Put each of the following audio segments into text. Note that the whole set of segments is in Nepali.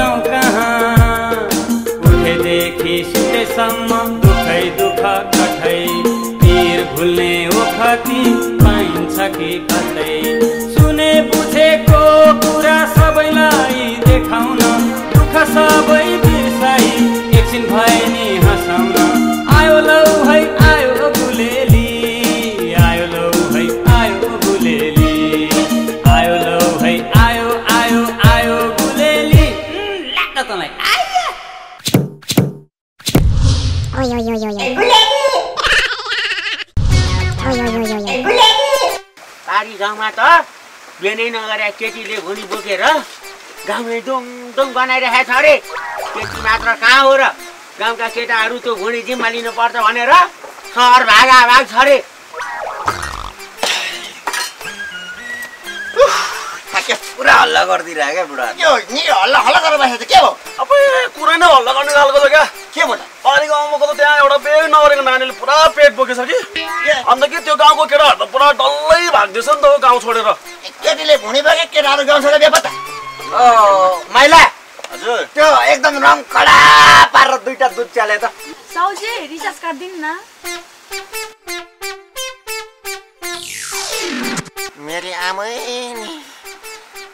जाउँ कहाँ उठेदेखि सुतेसम्म दुखै दुख कठै पीर भुल्ने ओखती पाइन्छ कि कतै सुने बुझेको कुरा सबैलाई देखाउन दुःख सबै बिर्साई एकछिन भए नि हँसाउन आयो लौ है आयो बुलेली आयो लौ है आयो बुलेली आयो लौ है आयो आयो आयो बुलेली लाग्छ तँलाई आइया ओय ओय ओय ओय बुलेली ओय ओय ओय ओय बुलेली पारी गाउँमा त बेनै नगरे केटीले भुनी बोकेर गाउँमै डोङ डोङ बनाइरहेको छ अरे केटी मात्र कहाँ हो र गाउँका केटाहरू त्यो भुँडी जिम्मा लिनुपर्छ भनेर सहर भागा भाग छ अरे पुरा हल्ला गरिदिरहेको क्या बुढा यो नि हल्ला हल्ला गरेर बसेको के हो अब कुरा नै हल्ला गर्ने खालको छ क्या के भयो त पारी गाउँमा त त्यहाँ एउटा बेग नगरेको नानीले पुरा पेट बोकेछ कि अन्त के त्यो गाउँको केटाहरू त पुरा डल्लै भाग्दैछ नि त हो गाउँ छोडेर केटीले भुँडी बोके केटाहरू गाउँ छोडेर बेपत्ता माइला हजुर त्यो एकदम रङ कडा पारेर दुईटा दुध च्याले त साउजी रिचार्ज गरिदिनु न मेरो आमै नि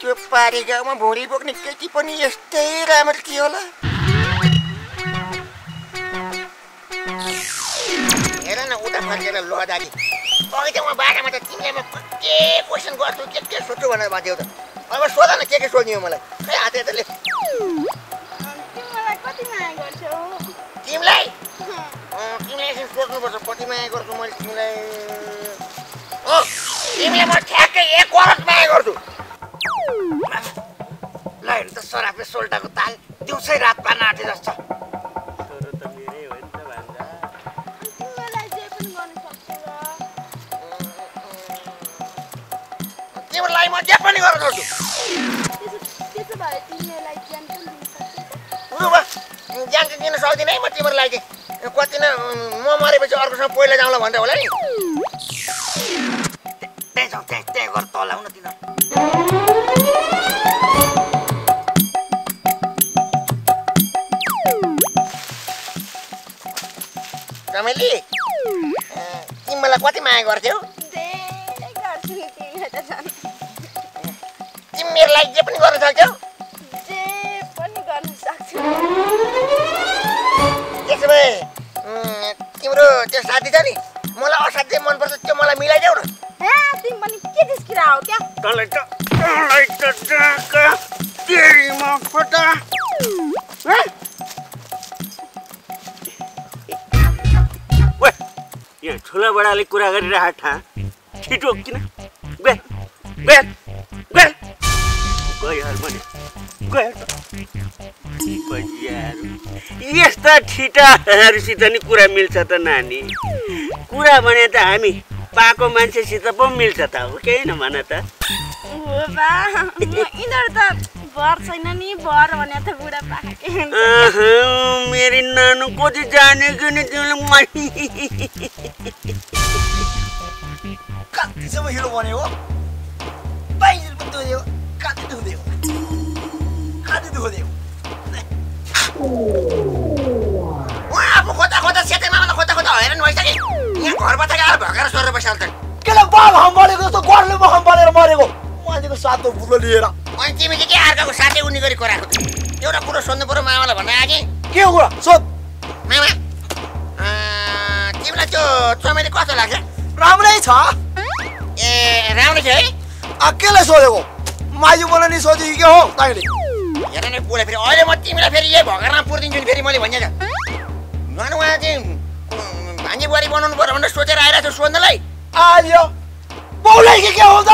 त्यो पारी गाउँमा भुँडी बोक्ने केटी पनि यस्तै राम्रो थियो होला हेर न उता फर्केर ल दादी अघि त म बाटामा त तिमीलाई म के क्वेसन गर्छु के सोध्छु भनेर भन्थ्यौ त अब सोध न के सोध्ने मलाई खै हाते तले तिमीलाई कति माया गर्छौ तिमीलाई तिमीलाई एकछिन सोध्नुपर्छ कति माया गर्छु मैले तिमीलाई तिमीलाई म ठ्याक्कै 1 करोड माया गर्छु ल हेर्नु त सराफले सोल्टाको ताल दिउँसै रात पार्न आँटे जस्तो तिमीलाई म जे पनि गर्न सक्छु त्यसो भए तिमीलाई ज्यान पनि दिन सक्छौ ज्यान चाहिँ दिन सक्दिनँ है म तिमीलाई चाहिँ कति न म मरेपछि अर्कोसँग पहिला जाउँला भन्दै होला नि त्यही जाउँ त्यही गर तल आउन तिनीहरू रमेली तिमी मलाई कति माया गर्थ्यौ धेरै गर्छु नि तिमीलाई त तिमी मेरो लागि जे पनि गर्न सक्छौ जे पनि गर्न सक्छु त्यसो भए तिम्रो त्यो साथी छ नि मलाई असाध्यै मनपर्छ त्यो मलाई मिलाइदेऊ न तिमी पनि के जिस्किरा हो क्या तँलाई त डाका तेरीमा फटा यहाँ ठुला बडाले कुरा गरिरहेको ठा छिटो किन गए गए गए गयो भने गयो यस्ता ठिटाहरूसित नि कुरा मिल्छ त नानी कुरा भने त हामी पाएको मान्छेसित पो मिल्छ त हो केही नभन त हो बा यिनीहरू त भर छैन नि भर भने त बुढा पाका के मेरी नानु कति जानेको नि तिमीले कतिसम्म हिरो बन्यो हो बाइजल पनि दुख्यो कति दुख्यो अब खोता सेतैमा खोता हैरान भइसक्यो यहाँ घर बच्चा आएर भगाएर सोरेर बसिहाल्छ केले बाल हम्बलेको जस्तो गर्ले म हम्बलेर मरेको मान्छेको सातो बुलो लिएर अनि तिमी चाहिँ के अर्काको साथै उनी गरी कराएको एउटा कुरो सोध्नु पर्यो मामालाई भन्न आगे के हो कुरा सोध मामा तिमीलाई त्यो चमेली कस्तो लाग्छ राम्रै छ ए राम्रो छ है अकेले सोधेको माइजू बोल्न नि सोधेको के हो तैँले हेर न बुढा फेरि अहिले म तिमीलाई फेरि यही भगरमा पुर्दिन्छु नि फेरि मैले भनिन्छ झन् उहाँ चाहिँ भान्जी बुहारी बनाउनु पर्यो भनेर सोचेर आइरहेको छु सोध्नलाई आयो बाउलाई के हो त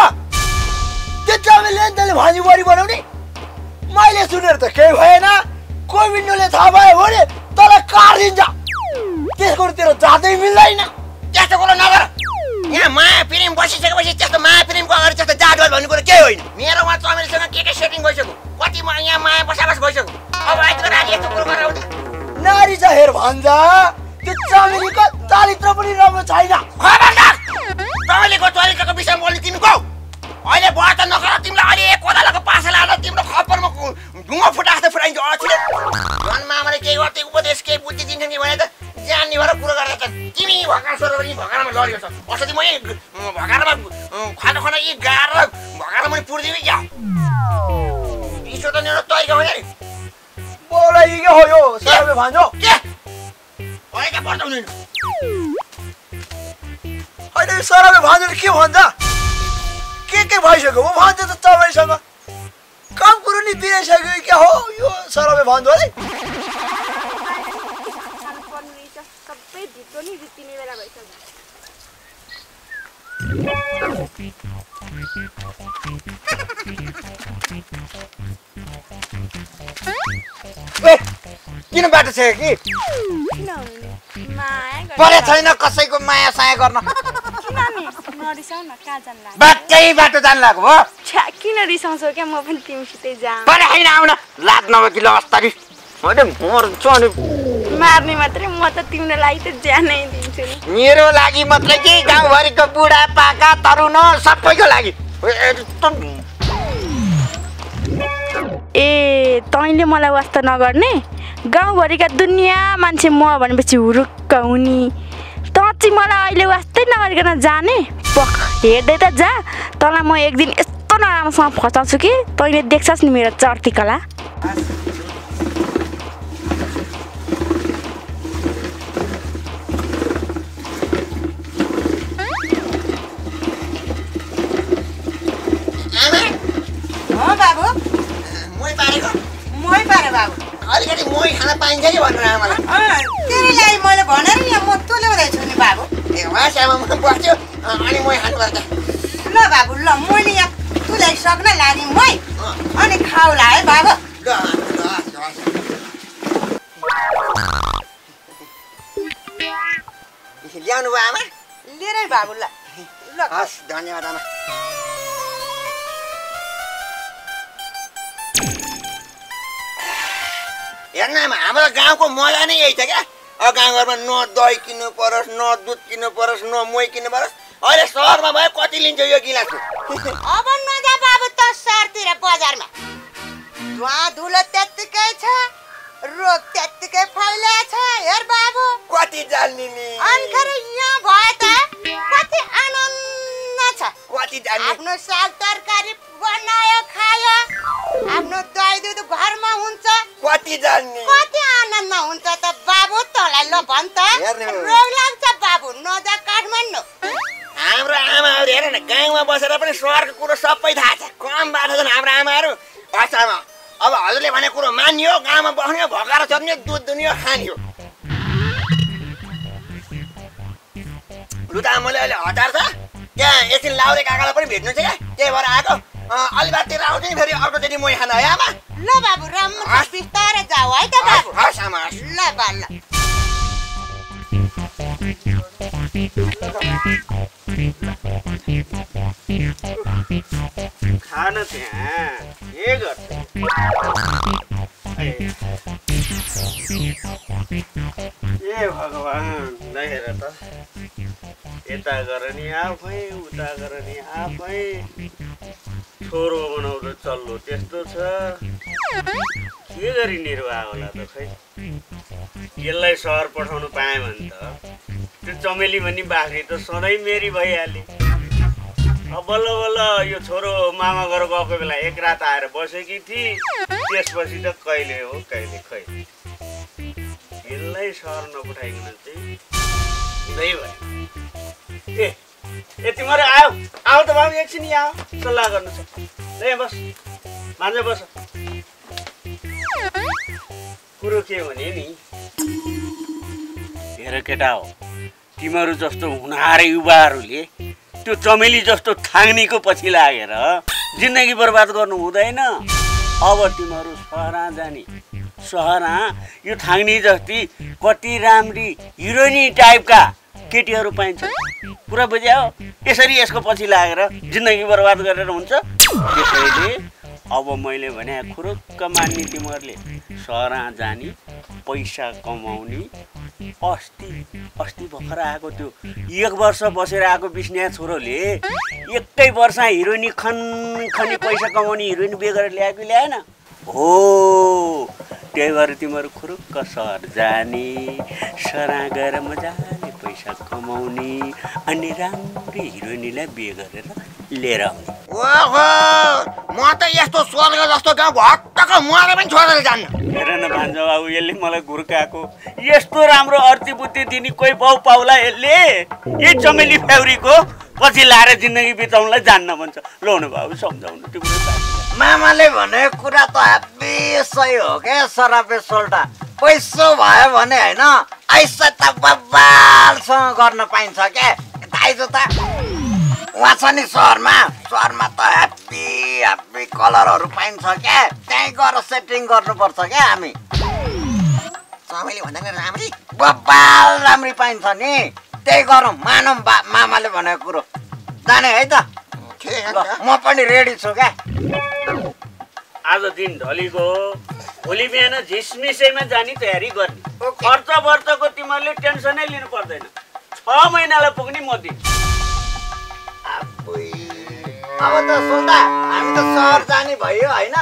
त्यो चमेलीले नि त्यसले भान्जी बुहारी बनाउने मैले सुनेर त केही भएन कोविन्डोले थाहा भयो भने तँलाई काटिदिन्छ त्यसको तेरो जाँदै मिल्दैन त्यस्तो कुरो नगर यहाँ माया प्रेम बसिसकेपछि त्यस्तो माया प्रेमको अगाडि त्यस्तो जाडवाल भन्ने कुरो केही होइन मेरो उहाँ चमेलीसँग के सेटिङ भइसक्यो कति यहाँ माया बसाबस भइसक्यो अब आजको राति यस्तो कुरो गरेर आउँछ नारी छ हेर भन्छ त्यो चमेलीको चरित्र पनि राम्रो छैन खबरदार चमेलीको चरित्रको विषयमा बोल्ने तिमी को अहिले बात नगर तिमीलाई अहिले एक कोदालोको पासा लाएर तिम्रो खप्परमा ढुङ्गा फुटाएको पाइन्छ अछिले जन्मामाले केही गर्दै उपदेश केही बुद्धि दिन्छन् कि भने त जान्ने भएर कुरो गरेर त तिमी भकार सोरेर पनि भकारमा लड्यो छ असति म भकारमा खाना खाना यी गाएर भकारमा पनि पुर्दिनु क्या इसो त मेरो तरिका होइन नि बोलाइ के हो यो सरबे भान्जो के होइन पर्दाउनु होइन सरबे भान्जोले के भन्छ के भइसक्यो हो भन्छ त तपाईँसँग काम कुरो नि बिराइसक्यो क्या हो यो सरबे भान्जोले सबै ढितो नि जित्ने बेला भइसक्यो किन बाटो छ कि किन माया परे छैन कसैको माया साया गर्न किन नि नरिसाउ न कहाँ जान लाग्यो बाटै बाटो जान लाग्यो हो छ्या किन रिसाउँछौ क्या म पनि तिमीसितै जाम परे होइन आउन लाज नभए कि लस्तारी मैले मर्छु अनि मार्ने मात्रै म त तिम्रो लागि त ज्यानै दिन्छु नि मेरो लागि मात्रै कि गाउँभरिको बुढा पाका तरुण सबैको लागि ए तैँले मलाई वास्ता नगर्ने गाउँभरिका दुनियाँ मान्छे म भनेपछि हुरुक्क हुने त चाहिँ मलाई अहिले वास्तै नगरिकन जाने पख हेर्दै त जा तँलाई म एक दिन यस्तो नराम्रोसँग फसाउँछु कि तैँले देख्छस् नि मेरो चर्ती कला अलिकति मोही खान पाइन्छ कि भनेर आमालाई तेरो लागि मैले भनेर यहाँ म तँ ल्याउँदैछु नि बाबु ए उहाँ आमा म बस्छु अनि मोही खानुपर्छ ल बाबु ल मैले यहाँ तुलाई सक्न लागि मै अनि खाउला है बाबु ल्याउनु भयो आमा लिएर बाबु ल ल हस् धन्यवाद आमा हेर्न आमा हाम्रो गाउँको मजा नै यही छ क्या अब गाउँघरमा न दही किन्नु परोस् न दुध किन्नु परोस् न मोही किन्नु परोस् अहिले सहरमा भयो कति लिन्छ यो गिलासको अब नजा बाबु त सहरतिर बजारमा धुवा धुलो त्यत्तिकै छ रोग त्यत्तिकै फैलिएको छ हेर बाबु कति जान्ने नि अनखर यहाँ भयो त कति आनन्द छ कति जान्ने आफ्नो साग तरकारी बनायो खायो आफ्नो दही दुध घरमा हुन्छ कति जान्ने कति आनन्द हुन्छ त बाबु तँलाई ल भन् त हेर्नु। रोग लाग्छ बाबु नजा काठमाडौँ हाम्रो आमाहरू हेर न गाउँमा बसेर पनि सहरको कुरो सबै थाहा छ कम बाटो छन् हाम्रो आमाहरू आमा अब हजुरले भने कुरो मानियो गाउँमा बस्ने भकाएर चढ्ने दुध दुनियो खानियो लु त मैले अहिले हतार छ त्यहाँ एकछिन लाउरे काकालाई पनि भेट्नु छ क्या त्यही भएर आएको अलि बाटतिर आउँछु नि फेरि अर्कोचोटि मोही खान है आमा ल बाबु राम्रो बिस्तारै जाऊ है त बाबु हस् आमा हस् ल बा ल खान त्यहाँ के गर्छ ए भगवान् ल हेर त यता गर नि आफै उता गर नि आफै छोरो बनाउँदा चल्लो त्यस्तो छ के गरी निर्वाह होला त खै यसलाई सहर पठाउनु पाएँ भने त त्यो चमेली भन्ने बाख्री त सधैँ मेरी भइहाले अब बल्ल बल्ल यो छोरो मामा घर गएको बेला एक रात आएर बसेकी थिए त्यसपछि त कहिले हो कहिले खै यसलाई सहर नपठाइकन चाहिँ हुँदै भयो ए तिमीहरू आऊ आऊ त बाबु एकछिन यहाँ आऊ सल्लाह गर्नु छ ल यहाँ बस मान्छे बस कुरो के भने नि हेर केटा हो तिमीहरू जस्तो हुनहारे युवाहरूले त्यो चमेली जस्तो थाङ्नीको पछि लागेर जिन्दगी बर्बाद गर्नु हुँदैन अब तिमीहरू सहरा जाने सहरा यो थाङ्नी जस्ती कति राम्री हिरोइनी टाइपका केटीहरू पाइन्छ पुरा बुझ्यौ यसरी यसको पछि लागेर जिन्दगी बर्बाद गरेर हुन्छ त्यसैले अब मैले भने खुरुक्क मान्ने तिमीहरूले सहरा जाने पैसा कमाउने अस्ति भर्खर आएको त्यो 1 वर्ष बसेर आएको बिस्निया छोरोले 1 वर्ष हिरोइनी खनी पैसा कमाउने हिरोइन बिहे गरेर ल्याएको ल्याएन हो त्यही भएर तिमीहरू खुरुक्क सहर जाने सरा गएर मजाले पैसा कमाउने अनि राम्री हिरोइनीलाई बिहे गरेर लिएर आउने। ओहो म त यस्तो स्वर्ग जस्तो गाउँ भट्टक मरे पनि छोडेर जान्न। हेर न भान्जा बाबु यसले मलाई घुर्काएको यस्तो राम्रो अर्थी बुद्धि दिने कोही बाउ पाउला यसले यही चमेली फ्याउरीको पछि लाएर जिन्दगी बिताउनलाई जान्न भन्छ। लौनु बाबु सम्झाउनु तिम्रो मामाले भनेको कुरा त हेब्बी सही हो क्या सरापे सोल्टा। पैसो भयो भने होइन ऐसा त बब्बालसँग गर्न पाइन्छ क्या। दाइजो त वहाँ छ नि सहरमा त हेब्बी कलरहरू पाइन्छ क्या। त्यहीँ गएर सेटिङ गर्नुपर्छ क्या हामी। चमेली भन्दा नि राम्री बब्बाल राम्री पाइन्छ नि त्यही गरौँ मानौँ मामाले भनेको कुरो। जाने है त म पनि रेडी छु क्या। आज दिन ढलीको भोलि बिहान झिसमिसैमा जाने तयारी गर्ने। खर्च वर्चको तिमीहरूले टेन्सनै लिनु पर्दैन। 6 महिनालाई पुग्ने म दिन्छु। अब त सोल्टा हामी त सहर जाने भयो होइन।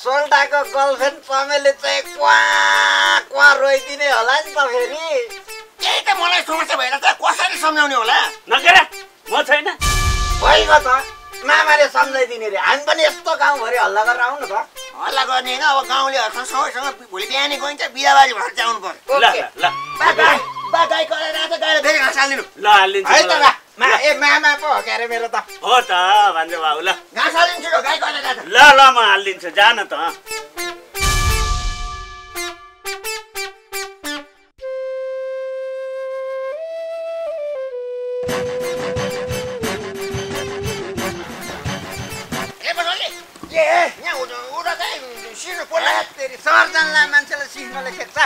सोल्टाको गर्लफ्रेन्ड चमेली चाहिँ क्वा रोइदिने होला नि त फेरि। त्यही त मलाई समस्या भइरहेछ कसरी सम्झाउने होला। नगेर म छैन भइगयो त मामाले सम्झाइदिने रे। हामी पनि यस्तो गाउँभरि हल्ला गरेर आउनु त। हल्ला गर्ने होइन अब गाउँलेहरूसँग सबैसँग भोलि बिहानै गइन्छ बिहाबारी भएर चाहिँ आउनु पर्यो। ल ल गाई कराएर आएको गाईलाई फेरि घाँस हालिदिनु ल हालिदिन्छु है त मामा पो हो क्यारे मेरो त। हो त भान्जा बाबु ल घाँस हालिदिन्छु गाई कराएर आएको ल ल म हालिदिन्छु जान त। सहर जानलाई मान्छेलाई सिक्नले खेक्छ।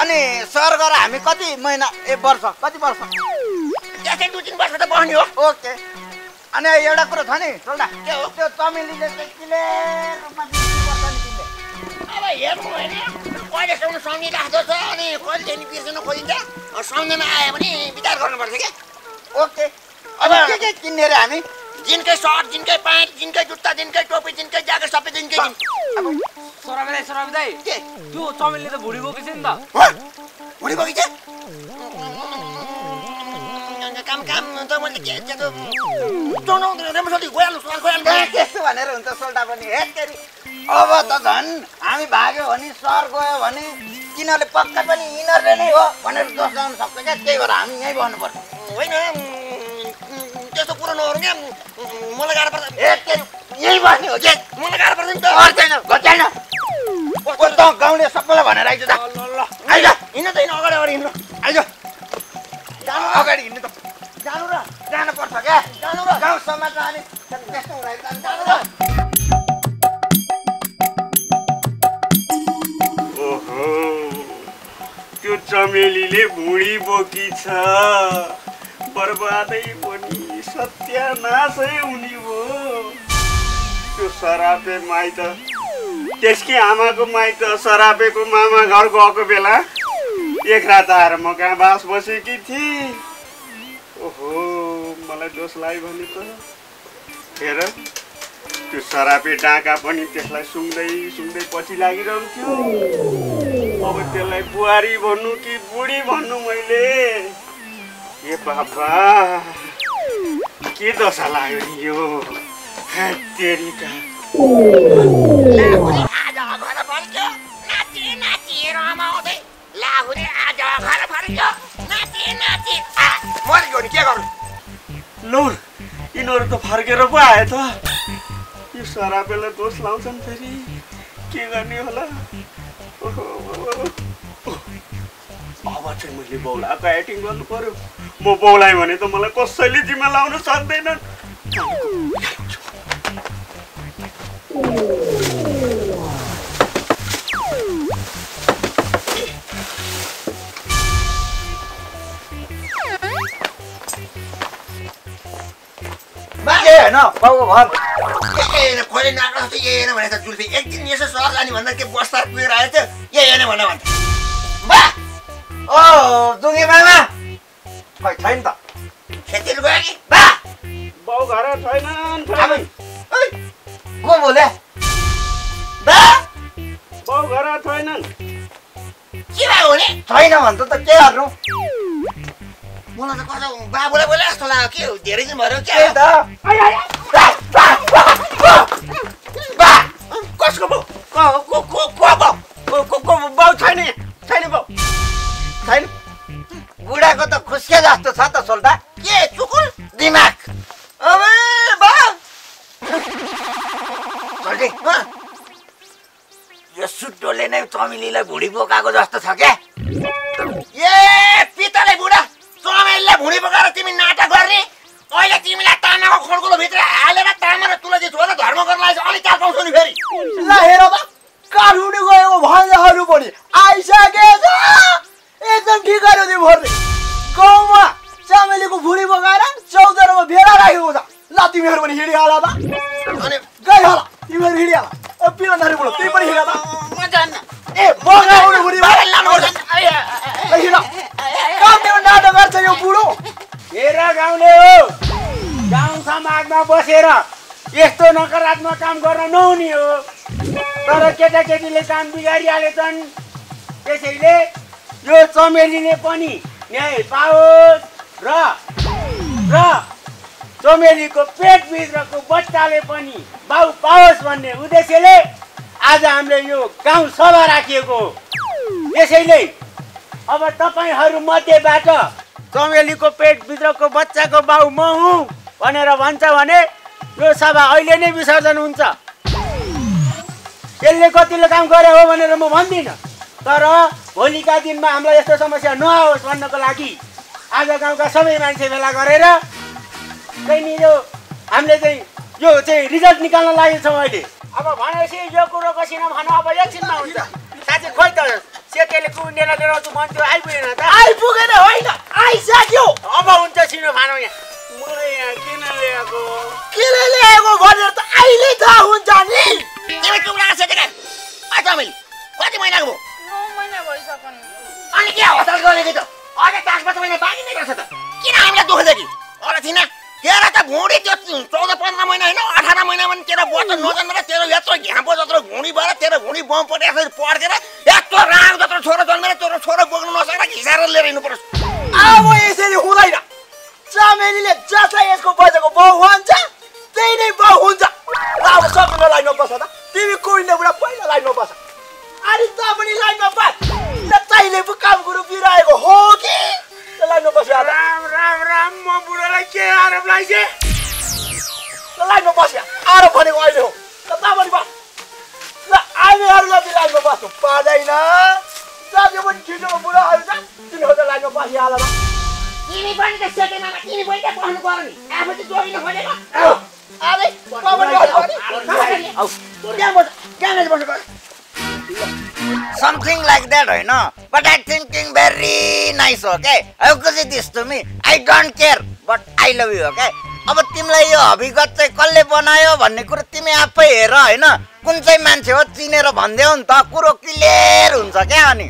अनि सहर गएर हामी कति महिना वर्ष कति वर्ष 2-3 वर्ष त बस्ने हो। ओके अनि एउटा कुरो छ नि सोल्टा के हो त्यो चमेलीले चाहिँ क्लियर रूपमा दिनुपर्छ नि तिमीले। अब हेर्नु होइन कहिलेसम्म सम्झिरहेको छ अनि कहिले नि बिर्सन खोजिन्छ। सम्झना आयो भने विचार गर्नुपर्छ क्या। ओके अब के किन्ने रे हामी। जिनकै सर्ट जिनकै प्यान्ट जिनकै जुत्ता जिनकै टोपी जिनकै ज्याकेट सबै जिनकै दिन। सराबी दाइ के त्यो चमेलीले त भुडी बोकेछ नि त। भुडी बोकेछ काम त मैले के त्यो चनाउँदैन रेमसोली गइहाल्नु त्यस्तो भनेर हुन्छ सोल्टा पनि। हे तेरी अब त झन् हामी भाग्यो भने सहर गयो भने तिनीहरूले पक्का पनि यिनीहरूले नै हो भनेर दोष लाउनु सक्छ क्या। त्यही भएर हामी यहीँ बस्नुपर्छ। होइन त्यस्तो कुरो नगरौँ क्या मलाई गाह्रो पर्छ। हे तेरी यहीँ बस्ने हो कि मलाई गाह्रो पर्छ नि त। गर्दैन घटाएन त गाउँले सबैलाई भनेर आइज त। आइज हिँड्न त हिँड्नु अगाडि हिँड्नु आइज जानु अगाडि हिँड्नु त। जानु र जानुपर्छ क्या। जानु र गाउँ समाज हामी त्यस्तो हुँदैन जानु र। ओहो त्यो चमेलीले भुँडी बोकी छ बर्बादै पनि सत्यानाशै हुने भयो। त्यो सरापे माइत त्यसकी आमाको माइत सरापेको मामा घर गएको बेला एक रात आएर म कहाँ बास बसेकी थिएँ। ओहो मलाई दोष लाग्यो भने त हेर त्यो सरापे डाँका पनि त्यसलाई सुँग्दै पछि लागिरहन्थ्यो। अब त्यसलाई बुहारी भन्नु कि बुढी भन्नु मैले। ए बाबा के दशा लाग्यो नि यो तेरिका। आज घर फर्क्यो नाची रमाउँदै लाहुरे आज घर फर्क्यो नाची मर्यो नि के गर्नु। लौ यिनीहरू त फर्केर पो आयो त। यो सरापेलाई दोष लाउँछन् फेरि के गर्ने होला। अब चाहिँ मैले बौलाको एक्टिङ गर्नु पर्यो। म बौलाएँ भने त मलाई कसैले जिम्मा लाउन सक्दैनन्। होइन बाउको घर खोले नाक्रो जस्तो हेर्न भने त जुल्फी एक दिन यसो सहर जाने भन्दा के बस्दा पुगेर आयो थियो हेर्ने भन्न भन्छ। बा ओ दुगे मामा खै छैन त। खेतीहरू गयो कि बा बाउ घर छैनन्। को बोले बा बाउ घर छैनन् के भयो भने छैन भन्छ त के गर्नु मलाई त कता बाबुलाई बोले जस्तो लाग्यो के हो धेरै दिन भयो के त्यही त बा कसको बो को बाउ छैन छैन बाउ छैन बुढाको त खुस्के जस्तो छ त सोल्टा के चुकुल दिमाग अबे बा सोल्टी यो सुट्टोले नै चमेलीलाई भुँडी बोकाएको जस्तो छ क्या ए पिताले बुढा चमेलीलाई भुँडी बोकाएर तिमी नाटक गर्ने अहिले तिमीलाई तामाको खड्कुलो भित्र हालेर तामा र तुलसी छोरा धर्म गर्न लाग्छ अनि चाल पाउँछौ नि फेरि ल हेर त काठमाडौँ गएको भन्जाहरू पनि आइसकेछ एकदम ठिक गर्यो तिमीहरूले गाउँमा चमेलीको भुँडी बोकाएर चौधरमा भेला राखेको छ ल तिमीहरू पनि हिँडिहाल त अनि गइहाल तिमीहरू हिँडिहाल पिरनहरू बोल तिमी पनि हिँड त म जान्न ए बगाउने भुँडी लानुपर्छ हिँड काममा नाटक गर्छ यो बुढो हेर गाउँले हो गाउँ समाजमा बसेर यस्तो नकारात्मक काम गर्न नहुने हो तर केटाकेटीले काम बिगारिहालेछन् त्यसैले यो चमेलीले पनि न्याय पाओस् र चमेलीको पेटभित्रको बच्चाले पनि बाउ पाओस् भन्ने उद्देश्यले आज हामीले यो गाउँ सभा राखिएको हो त्यसैले अब तपाईँहरू मध्येबाट चमेलीको पेटभित्रको बच्चाको बाउ म हुँ भनेर भन्छ भने यो सभा अहिले नै विसर्जन हुन्छ यसले कतिले काम गरे हो भनेर म भन्दिनँ तर भोलिका दिनमा हामीलाई यस्तो समस्या नआओस् भन्नको लागि आज गाउँका सबै मान्छे भेला गरेर चाहिँ यो हामीले चाहिँ यो चाहिँ रिजल्ट निकाल्न लागेछौँ अहिले अब भनेपछि यो कुरो कसिन भन्नु अब एकछिनमा हुन्छ साँच्चै खोइ त सेकेले कुन्डेर लिएर आउँछु भन्थ्यो आइपुगेन त आइपुगेन होइन आइसक्यो अब हुन्छ सिनो भानु यहाँ मलाई यहाँ किन ल्याएको किन ल्याएको भनेर त अहिले थाहा हुन्छ नि तिमी चुप लाग सेकेका आ चमेली कति महिनाको भयो 9 महिना भइसक्यो नि अनि के होटल गरेको त अझै 5-5 महिना बाँकी नै रहेछ त किन हामीलाई दुःख दियो अरे थिएन तेरो त भुँडी त्यो 14-15 महिना होइन 18 महिना पनि तेरो बच्चा नजन्मेर तेरो यत्रो घ्याम्पो जत्रो भुँडी भएर तेरो भुँडी बम पटेर पड्केर यत्रो राग जत्रो छोरो जन्मेर तेरो छोरो बोक्नु नसक्दा घिसारेर लिएर हिँड्नु पर्छ अब यसरी हुँदैन चमेलीले जसलाई यसको बजेको बाउ भन्छ त्यही नै बाउ हुन्छ अब सबैले लाइनमा बस त तिमी कुइने बुढा पहिला लाइनमा बस अनि त पनि लाइनमा बस त तैँले पो काम गुरु बिराएको हो कि लाइनमा बस राम राम राम म बुढोलाई के आरोप लाग्छ लाइनमा बस आरोप भनेको अहिले हो त पनि बस ल हामीहरूलाई चाहिँ लाइनमा बस्नु पाँदैन जति पनि ठिटो बुढाहरू छ तिनीहरू त लाइनमा बसिहाल त तिमी पनि त सेकेमा तिमी पनि त बस्नु पर्यो नि आफू चाहिँ जोडिन खोजेको अरे Something like that, right? No, but I thinking very nice, okay? How could it this to me? I don't care, but I love you, okay? अब तिमीलाई यो अभिगत चाहिँ कसले बनायो भन्ने कुरो तिमी आफै हेर हैन कुन चाहिँ मान्छे हो चिनेर भन्देऊ नि त कुरो क्लियर हुन्छ क्या अनि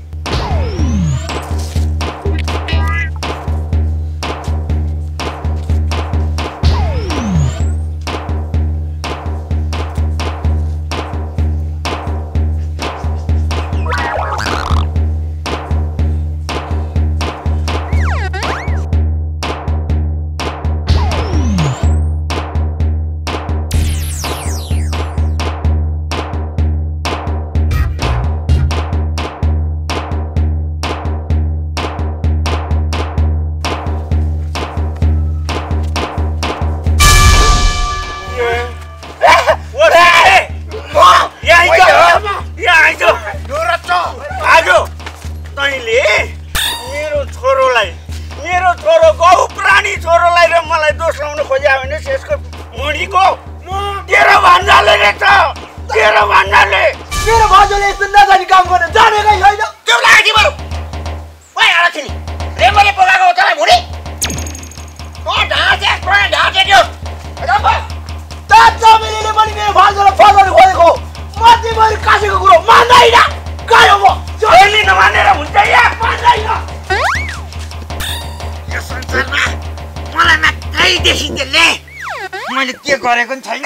मैले के गरेको नि छैन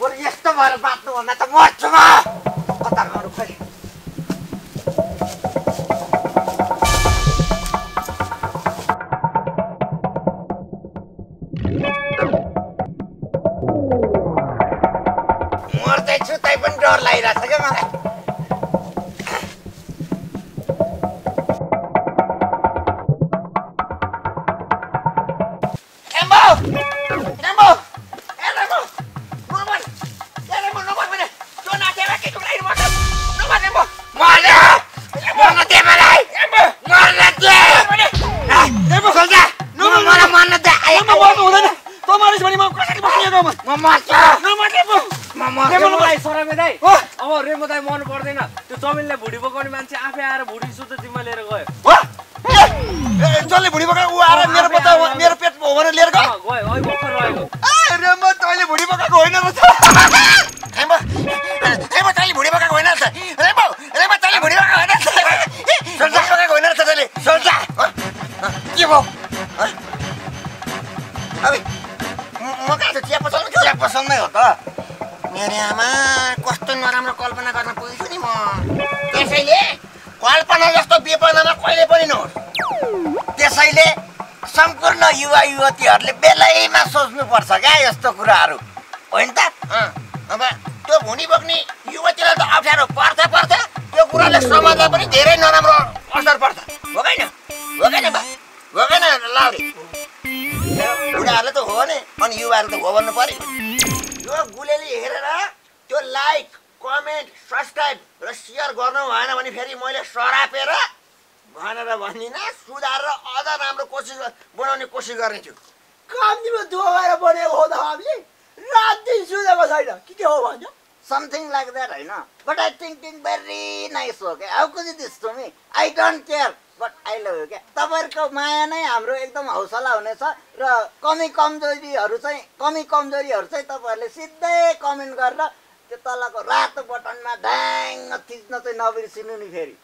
बरु यस्तो भएर बाँच्नु भन्दा त मर्छु म कता गर्नु खोइ क्या मलाई एम्बो एम्बो ए रेम्बो नमन ए रेम्बो नमन भने त्यो नाटेर के टुक्राइ मत नमन एम्बो मर्ने मर्न दे मलाई एम्बो मर्न दे एम्बो खोल्दा नमन मलाई मर्न दे एम्बो मर्नु हुँदैन तँ मारिस भने म कसरी बस्ने म मर्छु नमन एम्बो म मर्छु रेमो दाइ सराबे दाइ अब रेमो दाइ मर्नु पर्दैन त्यो चमेलले भुडी बोकाउने मान्छे आफै आएर भुडी सुत्दै तिमीलाई लिएर गयो जसले भुडी बोका ऊ आएर मेरो बच्चा मेरो पेट हो भनेर लिएर गयो गयो अहिले भर्खर रहेको रेम्बो तैँले भुडी बोकाको होइन रहेछ रेम्बो रेम्बो तैँले भुडी बोकाको होइन रहेछ रेम्बो रेम्बो तैँले भुडी बोकाको होइन रहेछ सोल्जा बोकाको होइन रहेछ तैँले सोल्जा के भयो अब म कहाँ छु चिया पसलमै हो त मेरो आमा कस्तो नराम्रो कल्पना गर्न पुगेछु नि म त्यसैले कल्पना जस्तो विपनामा कहिले पनि नहोस् त्यसैले सम्पूर्ण युवा युवतीहरूले बेलैमा सोच्नुपर्छ क्या यस्तो कुराहरू होइन त अब त्यो भुँडी बोक्ने युवतीलाई त अप्ठ्यारो पर्छ त्यो कुराले समाजलाई पनि धेरै नराम्रो असर पर्छ हो कैन बा हो कैन लाउरी बुढाहरूले त हो भने अनि युवाहरूले त हो भन्नु पर्यो यो गुलेली हेरेर त्यो लाइक कमेन्ट सब्सक्राइब र सेयर गर्नु भएन भने फेरि मैले सरापेर भनेर भन्दिनँ सुधारेर अझ राम्रो बनाउने कोसिस गर्नेछु काममा दोहोऱ्याएर बनेको हो त हामीले रात दिन सुतेको छैन के हो भन्छ समथिङ लाइक द्याट होइन but I thinking very nice हो क्या how could you this to me I don't care but I love you क्या तपाईँहरूको माया नै हाम्रो एकदम हौसला हुनेछ र कमी कमजोरीहरू चाहिँ तपाईँहरूले सिधै कमेन्ट गरेर त्यो तलको रातो बटनमा ढ्याङ्ग थिच्न चाहिँ नबिर्सिनु नि फेरि